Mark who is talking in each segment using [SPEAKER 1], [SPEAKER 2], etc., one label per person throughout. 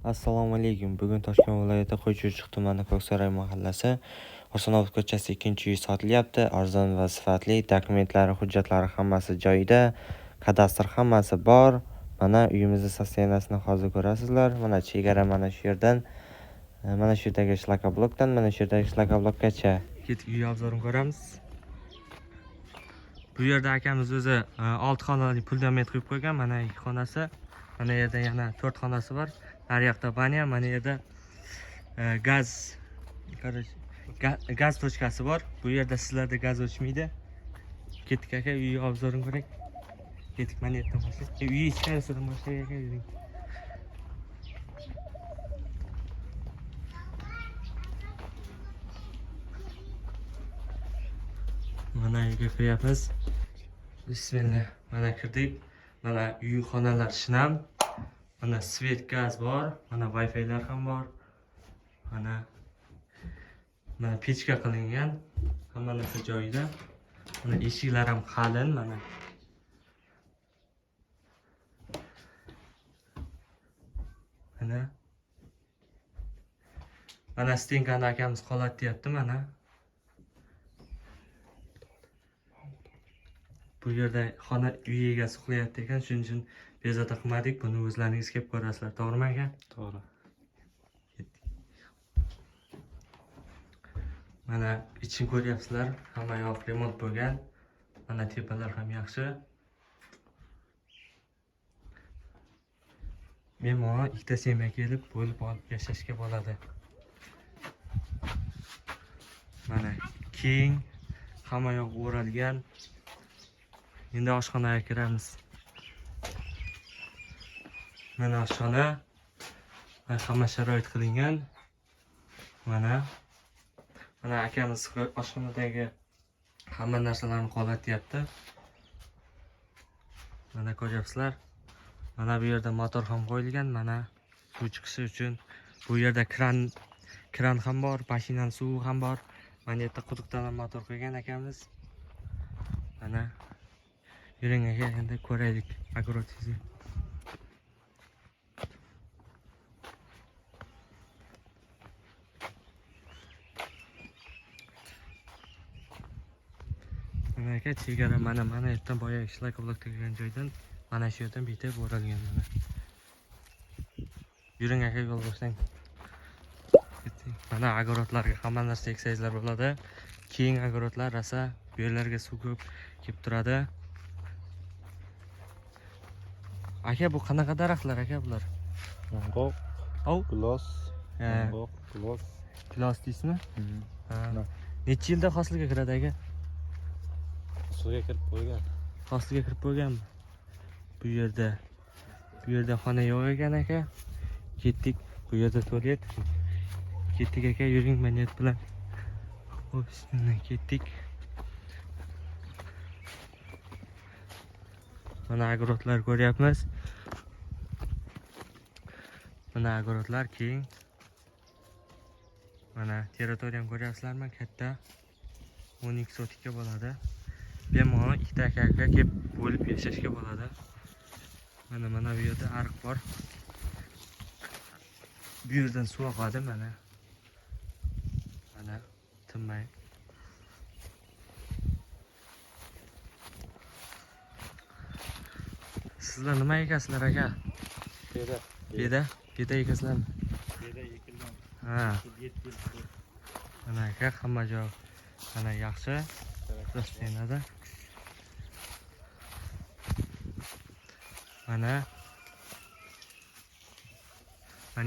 [SPEAKER 1] Assalomu alaykum. Bugun Toshkent viloyati Qo'ychirchiq tumani Ko'ksaroy mahallasi Husanobod ko'chasi 2-uy sotilyapti. Arzon va sifatli, dokumentlari, hujjatlari hammasi joyida, kadastr hammasi bor. Mana uyimizni sostoyaniyasini hozir ko'rasizlar. Mana chegara mana shu yerdan, mana shu yerdagi shlakablokdan, mana shu yerdagi shlakablokgacha.
[SPEAKER 2] Ketdik, uy obzorini ko'ramiz. Bu yerda akamiz o'zi 6 xonali fundament quyib qo'ygan. Mana 2 xonasi, mana yerda yana 4 xonasi bor. Nari yoqda banya, mana yerda gaz, короче, gaz tochkasi bor. Bu yerda sizlarda gaz o'chmaydi. Ketdik aka, uy obzorini ko'ring. Ketdik, mana yerdan boshlaylik. Uy ichkarisidan boshlaylik aka, yuring. Mana uyga kiryapmiz. Bismillah. Mana kirdik. Mana uy xonalar shinam. Mana svet, gaz bor. Mana Wi-Fi'lar ham bor. Mana pechka qilingan. Hamma narsa joyida. Mana eshiklar ham qalin mana. Mana. Mana stenkani akamiz qoladi deyapti mana. Bu yerda xona uy egasi uxlayapti ekan, shuning uchun bezovta qilmadik. Buni o'zlaringiz kelib ko'rasizlar, to'g'rimi aka?
[SPEAKER 3] To'g'ri.
[SPEAKER 2] Mana ichini ko'ryapsizlar, hamma yoq remont bo'lgan. Mana tepalar ham yaxshi. Bemalol ikkita semya kelib bo'lib olib yashashga bo'ladi. Mana keng, hamma yoq o'ralgan. Endi oshxonaga kiramiz. Mana oshxona. Mana hamma sharoit qilingan. Mana akamiz oshxonadagi hamma narsalarni qolatyapti. Mana ko'ryapsizlar. Mana bu yerda motor ham qo'yilgan, mana suv chiqishi uchun. Bu yerda kran ham bor, mashinani suvi ham bor. Mana yerda quduqdan ham motor qo'ygan akamiz. Mana yuring aka, endi ko'raylik огородingizni. Mana aka chegara mana yerdan boya shlakablok degan joydan mana shu yerdan bitib o'ralgan mana. Yuring aka, yo'l boshlang. Mana огородlarga hamma narsa eksangizlar bo'ladi. Keng огородlar rosa, bu yerlarga suv ko'p kelib turadi. Aka, bu qanaqa daraxtlar aka bular?
[SPEAKER 3] Yong'oq,
[SPEAKER 2] Ov?
[SPEAKER 3] gilos,
[SPEAKER 2] He.
[SPEAKER 3] yong'oq, gilos.
[SPEAKER 2] Gilos deysizmi? Ha.
[SPEAKER 3] Ha.
[SPEAKER 2] Necha yilda hosilga kiradi aka?
[SPEAKER 3] Suvga kirib qo'ygan.
[SPEAKER 2] Hosilga kirib qo'yganmi? Bu yerda xona yo'q ekan aka. Ketdik. Bu yerda tualet. Ketdik aka, yuring mana yer bilan. Hop, bismillah, ketdik. Mana огородlar ko'ryapmiz. Mana огородlar keng. Mana territoriyani ko'ryapsizlarmi? Katta. 12 sotikka bo'ladi. Bemalol ikkita aka-aka kelib bo'lib yashashga bo'ladi. Mana bu yerda ariq bor. Bu yerdan suv oqadi mana. Mana tinmay. Sizlar nima ekasizlar aka?
[SPEAKER 3] Beda.
[SPEAKER 2] Beda? Beda ekasizlarmi?
[SPEAKER 3] Beda ekilgan.
[SPEAKER 2] Ha.
[SPEAKER 3] 7 yil.
[SPEAKER 2] Mana aka, hamma joy mana yaxshi. Ro'stanada. Mana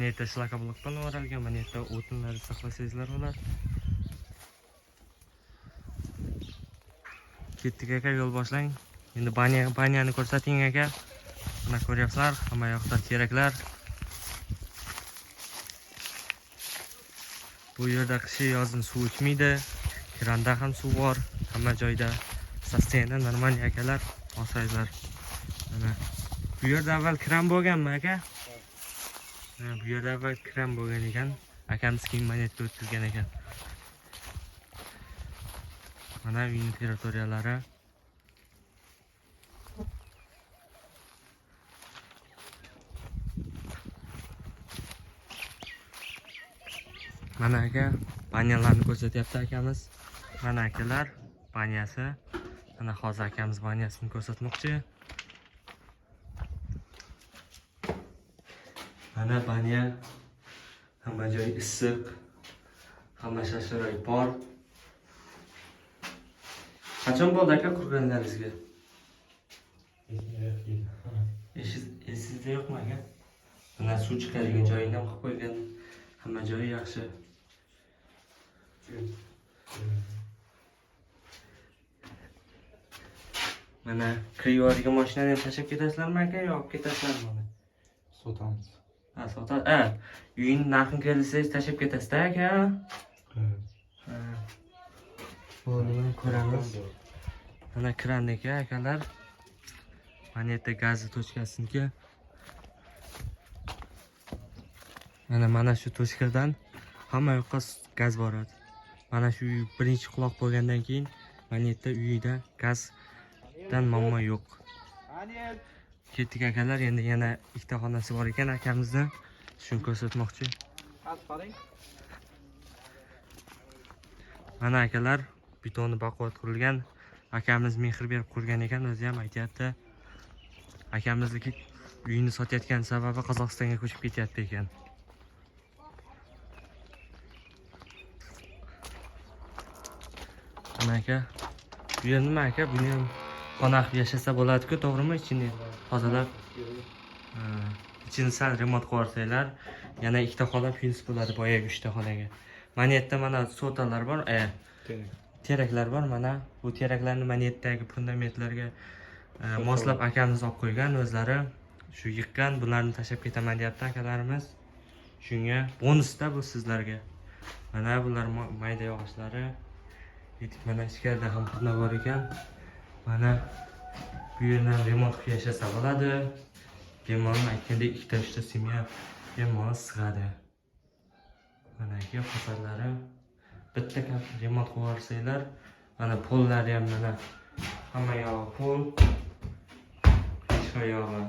[SPEAKER 2] yerda shlakablok bilan o'ralgan, mana yerda o'tinlarni saqlasangizlar bo'ladi. Ketdik aka, yo'l boshlang. Endi banyani ko'rsating aka. Mana ko'ryapsizlar, hamma yoqda teraklar. Bu yerda qishi yozin suv ichmaydi. Kranda ham suv bor, hamma joyda. Sostoyaniyada normal akalar, olsangizlar. Mana bu yerda avval kran bo'lganmi aka? Ha, bu yerda avval kran bo'lgan ekan. Akamiz keyin monetga o'tkazgan ekan. Mana uyning territoriyalari. Mana aka, баня larni ko'rsatyapti akamiz. Mana akalar, баня si. Mana hozir akamiz баня sini ko'rsatmoqchi. Mana баня, hamma joyi issiq, hamma sharoit bor. Qachon bo'ldi aka qurganlaringizga? Esingizda yo'qmi aka? Mana suv chiqadigan joyini ham qilib qo'ygan. Hamma joyi yaxshi. Mana kir yuvadigan mashinani ham tashlab ketasizlarmi aka, yo olib ketasizlarmi uni?
[SPEAKER 3] Sotamiz.
[SPEAKER 2] Ha, sota. Ha, uyning narxini kelsangiz tashlab ketasizda aka. Ha. Bo'ldi, ko'ramiz. Mana kranniki akalar. Mana yerda gazni точка siniki. Mana shu точка dan hamma yoqqa gaz boradi. Mana shu uy birinchi quloq bo'lgandan keyin mana yerda uyida gazdan muammo yo'q. Ketdik akalar, endi yana ikkita xonasi bor ekan akamizni. Shuni ko'rsatmoqchi. Mana akalar, betonni baquvvat qurilgan. Akamiz mehr berib qurgan ekan, o'zi ham aytyapti. Akamizniki uyini sotayotgan sababi Qozog'istonga ko'chib ketyapti ekan. Mana aka, bu yer nima aka? Buni ham xona qilib yashasa bo'ladi-ku, to'g'rimi? Ichini tozalab, ha, ichini sal remont qilib yuborsanglar, yana ikkita xona plyus bo'ladi boyagi uchta xonaga. Mana yerda mana sotalar bor, teraklar bor. Mana bu teraklarni mana yerdagi fundamentlarga moslab akamiz olib qo'ygan, o'zlari shu yiqqan, bularni tashlab ketaman deyapti akalarimiz. Shunga bonusda bu sizlarga. Mana bular mayda yog'ochlari. Yetib mana ichkarida ham xona bor ekan. Mana bu yerdan remont qilib yashasa bo'ladi. Bemalol aytgandek ikkita uchta семья bemalol sig'adi. Mana aka fasadlari bitta remont qilib yuborsanglar, mana pollari ham mana hamma yog'i pol. Hech qayog'i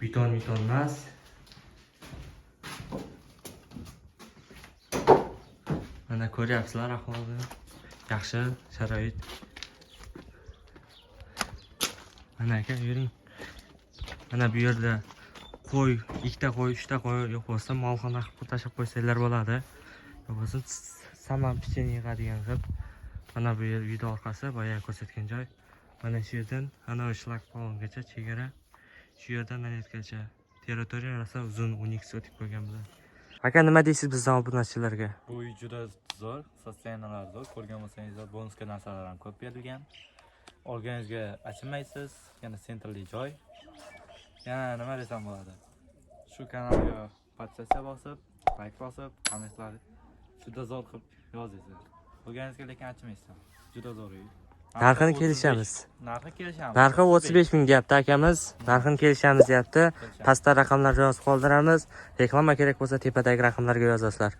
[SPEAKER 2] beton beton emas. Mana ko'ryapsizlar ahvolni. Yaxshi sharoit. Mana aka yuring. Mana bu yerda qo'y, ikkita qo'y, uchta qo'y yo'q bo'lsa molxona qilib tashlab qo'ysanglar bo'ladi. Yo'q bo'lsa saman pechenye yig'adigan qilib. Mana bu yer uyda orqasi, boya ko'rsatgan joy. Mana shu yerdan ana o'sha shlagbaumgacha chegara. Shu yerdan mana yergacha territoriya rosa uzun 12 sotik qo'ygan bular. Aka nima deysiz bizdan obunachilarga?
[SPEAKER 3] Bu uy juda zo'r, состояниялari zo'r. Ko'rgan bo'lsangizlar, bonusga narsalar ham ko'p berilgan. Olganingizga achinmaysiz, yana sentrli joy. Yana nima desam bo'ladi? Shu kanalga podписаться bosib, like bosib, kommentlar juda zo'r qilib yozinglar. Olganingizga lekin achinmaysizlar. Juda zo'r uy.
[SPEAKER 2] Narxini kelishamiz.
[SPEAKER 3] Narxi kelishamiz.
[SPEAKER 2] Narxi 35 ming deyapti akamiz. Narxini kelishamiz deyapti. Pastda raqamlarni yozib qoldiramiz. Reklama kerak bo'lsa tepadagi raqamlarga yozasizlar.